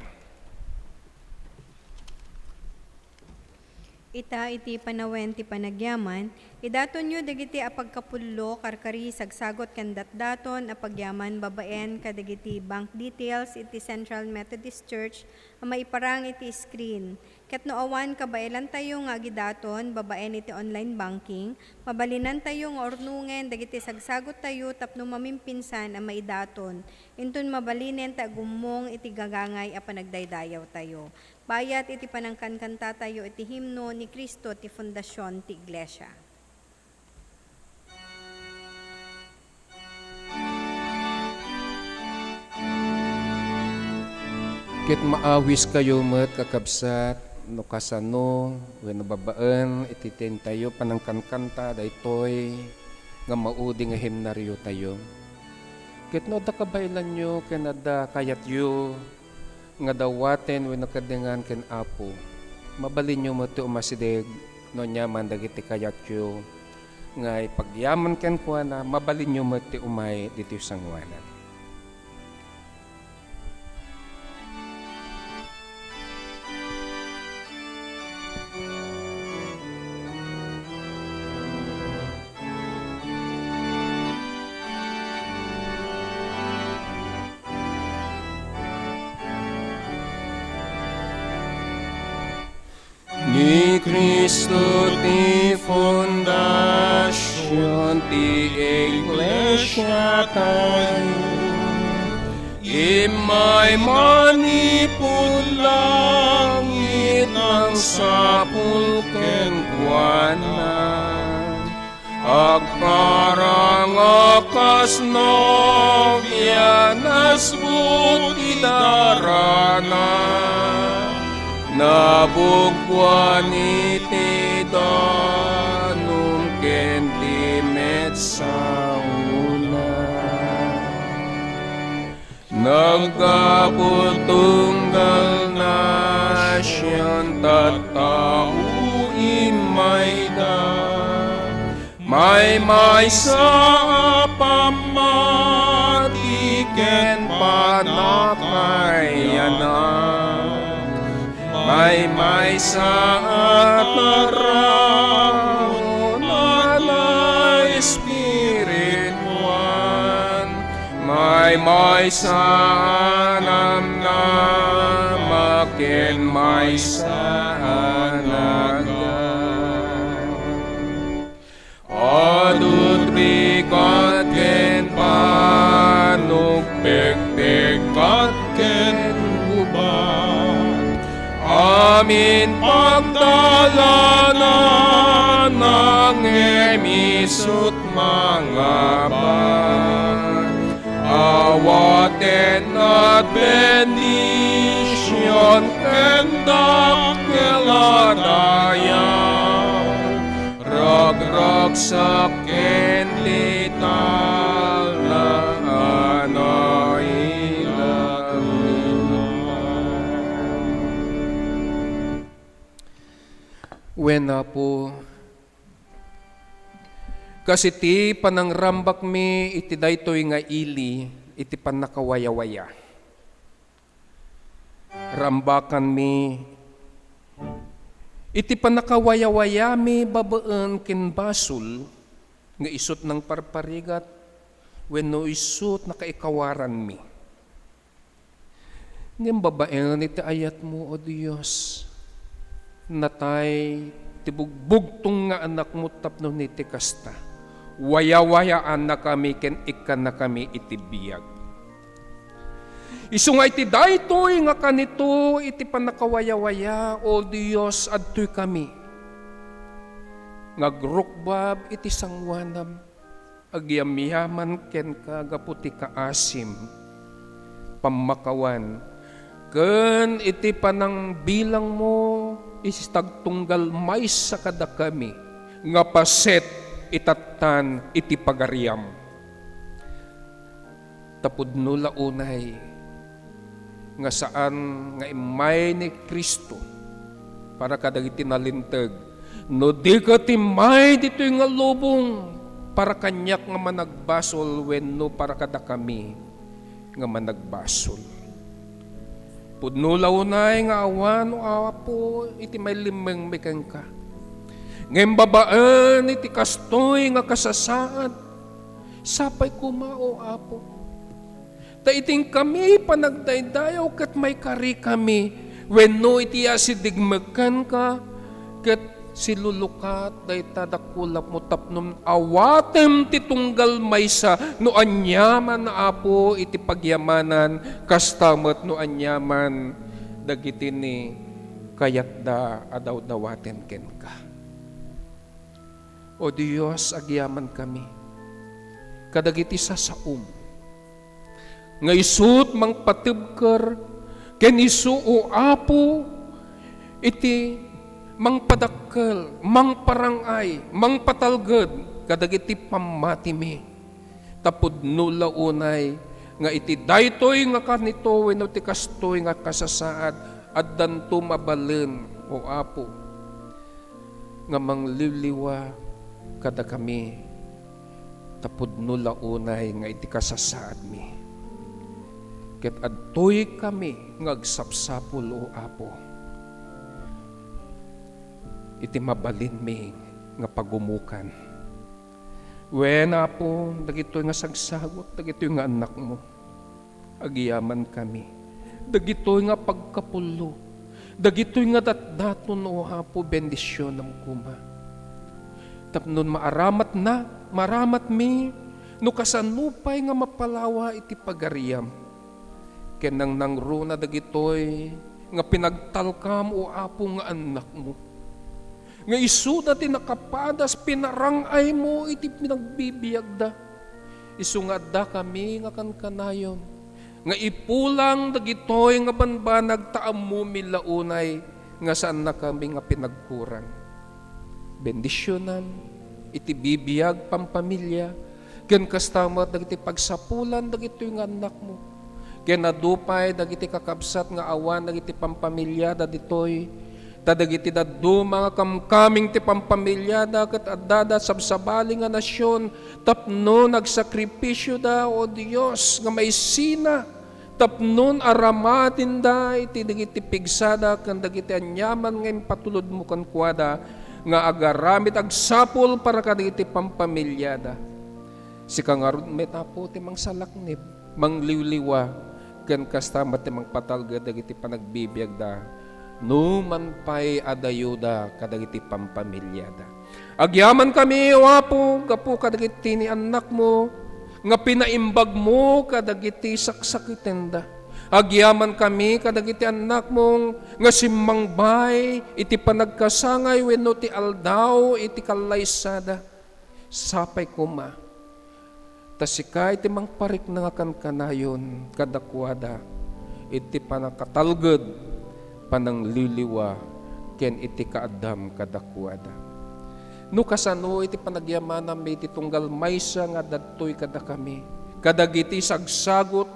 Ita, iti panawen ti panagyaman, idatonyo dagiti a pagkapullo, karkari, sagsagut, ken datdaton a pagyaman babaen kadagiti bank details iti Central Methodist Church a maiparang iti screen. Ket no awan kabaelantayo nga agidaton babaen iti online banking, mabalinantayo nga urnongen dagiti sagsaguttayo tapno mamimpinsan a maidaton, inton mabalinen ti agummong iti gagangay a panagdaydayawtayo. Bayat iti panangkankantatayo iti himno ni Cristo ti Fundasion ti Iglesia. Ket maawiskayo met, kakabsat, no kasano wenno babaen iti intayo panangkankanta daytoy nga maudi nga himnariotayo. Ket no adda kabaelanyo ken adda kayatyo nga dawaten wenno keddingan ken Apo, mabalinyo met ti umasideg no aniaman dagiti kayatyo nga ipagyaman kenkuana, mabalinyo met ti umay ditoy sangoanan. Ni Cristo ti fundasion ti Iglesia tayo. Immay manipud langit nangsapul kenkuana. Agparang a kas nobia, nasbut ti darana. Nabugbuan iti danum ken ti metsaona. Naggapu tunggal nasion, tattao immayda. Maymaysa a pammati ken panakayanan. Maymaysa a tattao a naespirituan. Maymaysa a namnama ken maysa a nagan. Adu trigat ken panukpekpekgat ken gubat. Amin pagdalanan ngem isut' mangabat. Awatenna bendision ken dakkel a dayag. Ragragsak ken ti talna a nailagna. Wen, Apo, kas iti panangrambakmi iti daytoy nga ili iti pannakawayawaya. Rambakanmi iti pannakawayawayami babaen ken basol nga isut' nangparparigat wenno isut' nakaikawaranmi. Ngem babaen iti ayatmo, O Dios, natay ti bugbugtong nga Anakmo tapno iti kasta, wayawayaannakami ken ikkannakami iti biag. Isu nga iti daytoy nga kanito iti pannakawayawaya, O Dios, adtoykami nga agrukbab iti sangoanam, agyamyaman kenka gapu ti kaasim, pammakawan, ken iti panangbilangmo iti tagtunggal maysa kadakami nga paset itattan iti pagariam. Ta pudno la unay nga saan nga immay ni Cristo para kadagiti nalinteg, no di ket immay ditoy nga lubong para kaniak nga managbasol wenno para kadakami nga managbasol. Pudno la unay nga awan, O Apo, iti mailimmengmi kenka. Ngem babaen iti kastoy nga kasasaad, sapay koma, O Apo, ta iti inkami panagdaydayaw ket maikarikami, wenno iti asidegmi kenka ket silulukat dayta dakulapmo tapno awatem ti tunggal maysa no aniaman, Apo, iti pagyamanan, kasta met no aniaman dagiti ni kayatda a dawdawaten kenka. O Dios, agyamankami kadagiti sasaom nga isut' mangpatebker ken isu, O Apo, iti mangpadakkel, mangparang-ay, mangpatalged kadagiti pammatimi. Ta pudno la unay nga iti daytoy nga kanito wenno ti kastoy nga kasasaad, addanto mabalin, O Apo, nga mangliwliwa kadakami, ta pudno la unay nga iti kasasaadmi. Ket adtoykami nga agsapsapul, O Apo, iti mabalinmi nga pagumokan. Wen, Apo, dagitoy nga sagsagut, dagitoy nga annakmo, agyamankami. Dagitoy nga pagkapullo, dagitoy nga datdaton, O Apo, bendisionam koma. Tapno maaramatna, maaramatmi, no kasano pay nga mapalawa iti pagariam. Ken nangnangruna dagitoy nga pinagtalkam, O Apo, nga annakmo. Nga isuda ti nakapadas, pinarang-aymo iti pinagbibiagda. Isu nga addakami nga kankanayon, nga ipulang dagitoy nga banbanag ta ammomi la unay nga saannakami nga pinagkurang. Bendisionam iti bibiag pampamilia, ken kasta met dagiti pagsapulan dagitoy nga annakmo. Ken adu pay dagiti kakabsat nga awan dagiti pampamiliada ditoy, ta dagiti dadduma nga kamkaming ti pampamiliada ket addada sabsabali nga nasion tapno nagsakripisioda, O Dios, nga maisina tapnon aramadenda iti dagiti pigsada ken dagiti aniaman nga impatulodmo kenkuada nga agaramid agsapul para kadagiti pampamiliada. Sika ngarud met, Apo, ti mangsalaknib, mangliwliwa, ken kasta met ti mangpatalged dagiti panagbibiagda, numan pay adayoda kadagiti pampamiliada. Agyamankami, O Apo, gapu kadagiti ni annakmo nga pinaimbagmo kadagiti saksakitenda. Agyamankami kadagiti annakmo nga simmangbay iti panagkasangay wenno ti aldaw iti kallaysada. Sapay koma, ta sika iti mangparikna nga kankanayon kadakuada iti pannakatalged, panangliwliwa, ken iti kaaddam kadakuada. No kasano iti panagyamanammi iti tunggal maysa nga adda ditoy kadakami, kadagiti sagsagot,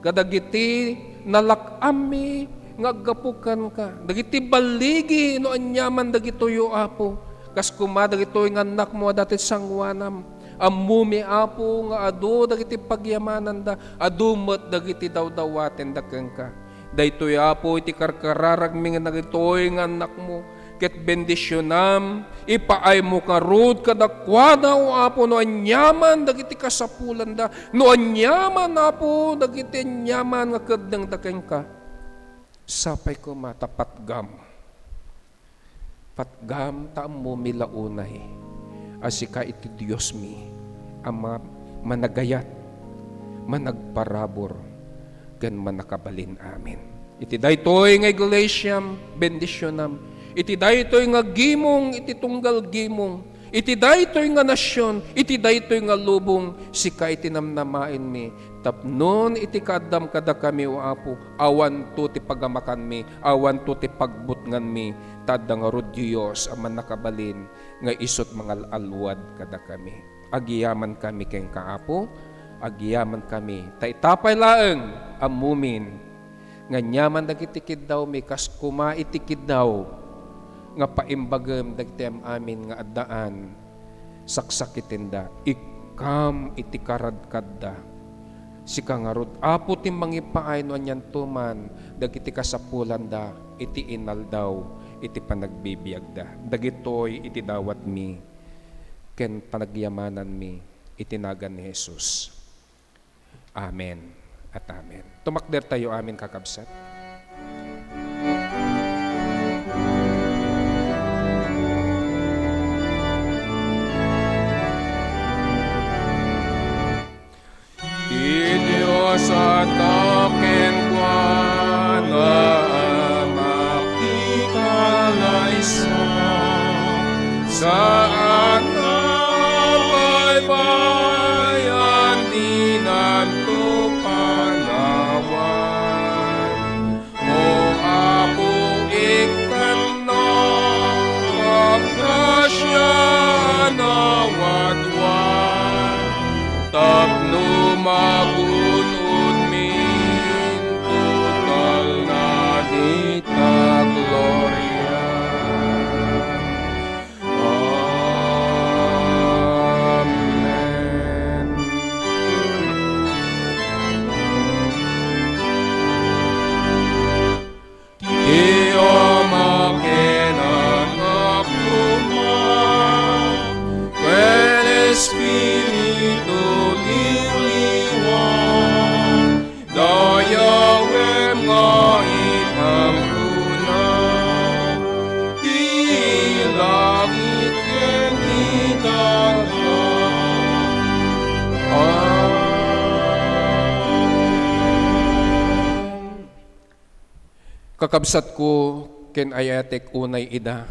kadagiti nalak-ammi nga aggapu kenka, dagiti balligi no aniaman dagitoy, O Apo, kas koma dagitoy nga annakmo a dati sangoanam. Ammomi, Apo, nga adu dagiti pagyamananda, adu met dagiti dawdawatenda kenka. Daytoy, Apo, iti karkararagmi nga dagitoy nga annakmo, ket bendisionam, ipaaymo ngarud kadakuada, O Apo, no aniaman dagiti kasapulanda, no aniaman, Apo, dagiti aniaman nga keddengda kenka. Sapay koma ta patgam. Patgam ta ammomi la unay a sika iti Diosmi a ma-, managayat, managparabur, ken mannakabalin amin. Iti daytoy nga iglesiam, bendisionam. Iti daytoy nga gimong, iti tunggal gimong. Iti daytoy nga nasion, iti daytoy nga lubong, sika iti namnamaenmi. Tapnon iti kaaddam kadakami, O Apo, awanto ti pagamakanmi, awanto ti pagbutnganmi, ta adda ngarud Dios a mannakabalin nga isut' mangal-alluad kadakami. Agyamankami kenka, Apo, agyamankami. Ta ita pay laeng, ammomin, nga aniaman dagiti kiddawmi, kas koma iti kiddaw nga paimbagem dagiti am-amin nga addaan saksakitenda, ikkam iti karadkadda. Sika ngarud, Apo, ti mangipaay no anianto man dagiti kasapulanda iti inaldaw iti panagbibiagda. Dagitoy iti dawatmi ken panagyamananmi iti nagan ni Jesus. Amen at amen. Tumakdertayo amin, kakabsat. Ti Dios a ta kenkuana a makikalaysa, saan a baybay-an, dinanto panawan. O Apo, ikkannaka a grasia a nawadwan, tapno magun-odmin total na dita gloria. Amen. Ti Ama ken Anak koma ken Espiritu Liwliwa, dayawem nga ipangruna ti langit ken ti daga. Amen. Kakabsatko ken ay-ayatek unay ida.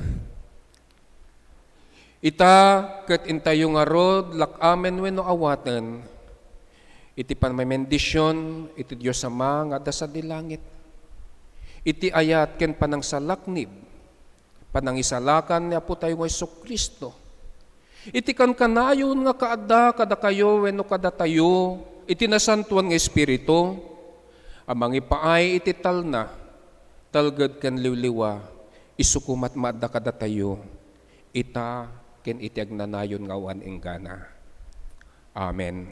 Ita ket intayo ngarud, lak-amen wenno awaten, iti pamamendisyon iti Dios Ama nga adda sadi langit, iti ayat ken panangsalaknib, panangisalakan ni Apotayo nga Jesu-Cristo, iti kankanayon nga kaadda kadakayo wenno kadatayo iti Nasantoan nga Espiritu, a mangipaay iti talna, talged ken liwliwa, isu koma met nga adda kadatayo, ita ken iti agnanayon nga awan inggana. Amen.